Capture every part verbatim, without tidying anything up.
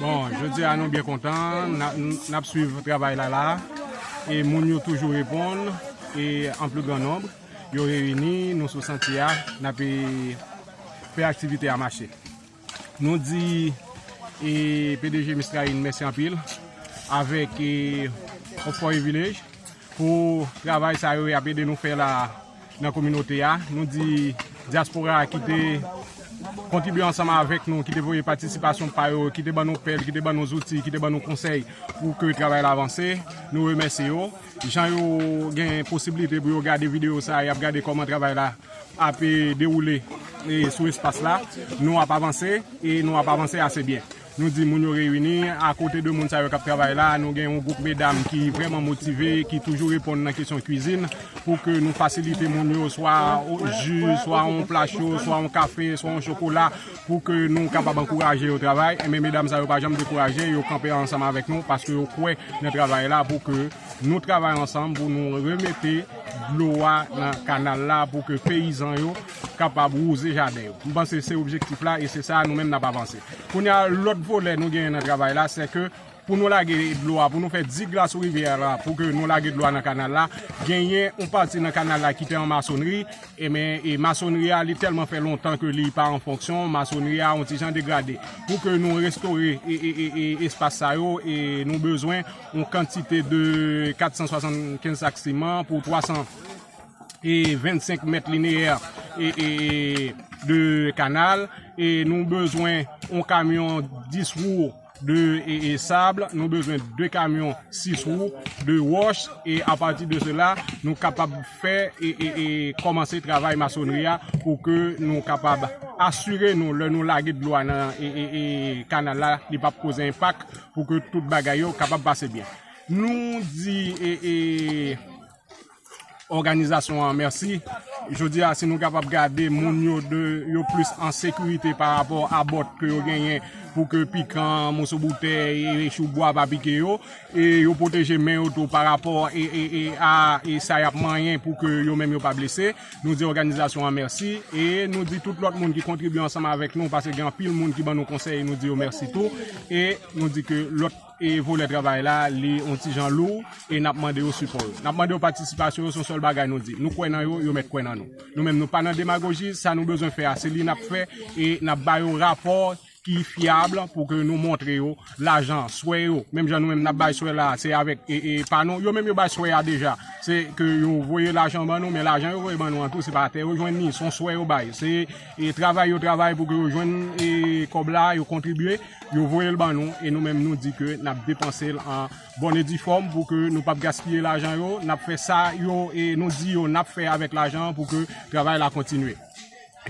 Bon, jodi a nou byen kontan, n ap swiv travay la la, e moun yo toujou reponn, e an pli gran nonb, yo reyini, nou sou santye a, n ap fè aktivite a mache. Nou di e P D G Mistraine mèsi anpil avèk e Oxford Village pou travay sa yo y ap ede nou fè la nan kominote a. Nou di dyaspora ki te kontribye ansanm avèk nou, ki te voye patisipasyon pa yo, ki te ban nou pèl, ki te ban nou zouti, ki te ban nou konsèy pou ke travay la avanse. Nou remèsye yo. Jan yo gen posiblite pou yo gade videyo sa a, y ap gade kòman travay la ap e, dewoule e, sou espas la. Nou ap avanse e nou ap avanse ase byen. Nou di moun yo reyini, akote de moun sa yo k ap travay la, nou gen yon gwoup medam ki vrèman motive, ki toujou reponn nan kesyon kwizin, pou ke nou fasilite moun yo swa o, ji, swa yon pla cho, swa yon kafe, swa yon chokola, pou ke nou kapab ankouraje yo travay. Enben, medam sa yo pa janm dekouraje, yo kanpe ansanm avèk nou, paske yo kwè nan travay la, pou ke nou travay ansanm, pou nou remete dlo a nan kanal la, pou ke peyizan yo kapab wouze jaden yo. M panse se objektif la, e se sa nou menm n ap avanse. Kounye a, lòt volè nou genyen nan travay la, se ke pou nou lage dlo a, pou nou fè dig la sou rivyè la, pou ke nou lage dlo a nan kanal la, genyen yon pati nan kanal la ki te an masonri, enben, e masonri a, li tèlman fè lontan ke li pa an fonksyon, masonri a yon ti jan degrade. Pou ke nou restore e, e, e, e espas sa yo, e nou bezwen yon kantite de kat san swasannkenz sak siman pou twa san e vennsenk mèt lineyè e, e, e de kanal, e nou bezwen yon kamyon dis wou de e, e sab, nou bezwen de kamyon sis wou de wòch, e apati de sela, nou kapab fè e, e, e kòmanse travay masonri a pou ke nou kapab asire nou, lè nou lage dlo a nan e, e, e kanal la, li p ap koze enpak, pou ke tout bagay yo kapab pase byen. Nou di e, e, òganizasyon an mèsi. Jodi a, si nou kapab gade moun yo de, yo plis an sekirite pa rapò a bòt ke yo genyen pou ke pikan, moso boutèy, e choubwa pa pike yo. E yo pwoteje men yo tou pa rapò e, e, e, a e sa y ap manyen pou ke yo menm yo pa blese. Nou di òganizasyon an mèsi. E nou di tout lòt moun ki kontribye ansanm avèk nou, paske gen anpil moun ki ban nou konsèy, nou di yo mèsi tou. E nou di ke lòt e volè travay la, li yon ti jan lou, e n ap mande yo sipò yo. N ap mande yo patisipasyon yo, se yon sèl bagay nou di. Nou kwè nan yo, yo mèt kwè nan nou. Nou menm, nou pa nan demagoji, sa nou bezwen fè a, se li n ap fè, e n ap ba yo rapò ki fyab pou ke nou montre yo lajan, swè yo. Menm jan nou menm, n ap bay swè la, se avèk e, e pa nou. Yo menm, yo bay swè a deja. Se ke yo voye lajan ban nou, men lajan yo voye ban nou an tou, se pa atè yo jwenn li, se yon swè yo bay. Se e travay yo travay pou ke yo jwenn e kòb la, yo kontribye. Yo voye l ban nou, e nou menm nou di ke n ap depanse l an bòn e di fòm pou ke nou p ap gaspiye lajan yo, n ap fè sa yo e nou di yo n ap fè avèk lajan an pou ke travay la kontinye.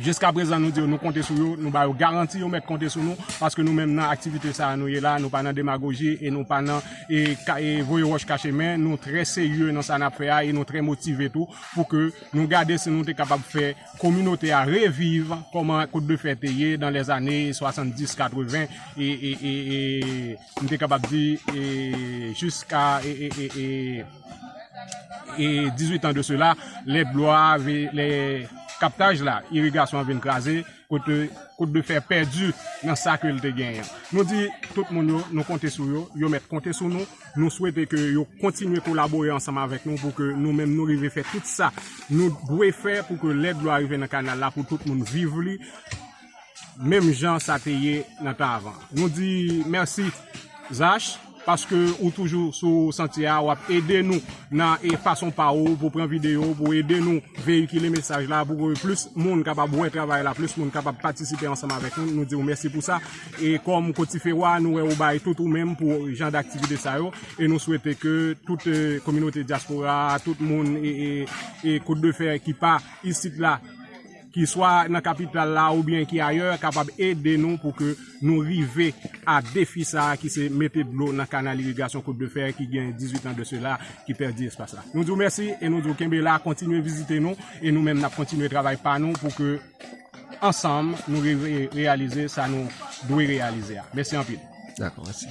Jiskaprezan, nou di yo nou konte sou yo, nou ba yo garanti yo mèt konte sou nou, paske nou menm nan aktivite sa a nou ye la, nou pa nan demagoji e nou pa nan e, ka- e voye wòch kache men, nou trè serye nan sa n ap fè a e nou trè motive tou pou ke nou gade si nou te kapab fè kominote a reviv kòman Côte de Fer te ye dans les années soixante-dix quatre-vingts e, e, e, e m te kapab di e, jiska e, e, e, e, e dizwit an de sela, lè dlo a, ve- lè kaptaj la, irigasyon an vin kraze, kote Côte de Fer pèdi nan sa ke l te genyen. Nou di tout moun yo, nou konte sou yo, yo mèt konte sou nou. Nou swete ke yo kontinye kolabore ansanm avèk nou pou ke nou menm nou rive fè tout sa nou dwe fè pou ke lè dlo a rive nan kanal la pou tout moun viv li menm jan sa te ye nan tan avan. Nou di mèsi Zach, paske ou toujou sou santye a, w ap ede nou nan e fason pa ou pou pran videyo, pou ede nou veyikile mesaj la, pou ke plis moun kapab wè travay la, plis moun kapab patisipe ansanm avèk nou. Nou di w mèsi pou sa. E kòm Kotifewa, nou wè ou bay tout ou menm pou jan d aktivite sa yo. E nou swete ke tout e, kominote dyaspora, tout moun e, e, e Côte de Fer ki pa isit la, ki swa nan kapital la oubyen ki ayè, kapab ede nou pou ke nou rive a defi sa a ki se mete dlo nan kanal irigasyon Côte de Fer ki gen dizwit an de sela ki pèdi espas la. Nou di w mèsi e nou di w kenbe la, kontinye vizite nou e nou menm n ap kontinye travay pa nou pou ke ansanm nou rive reyalize sa nou dwe reyalize a. Mèsi anpil. Dakò, mèsi.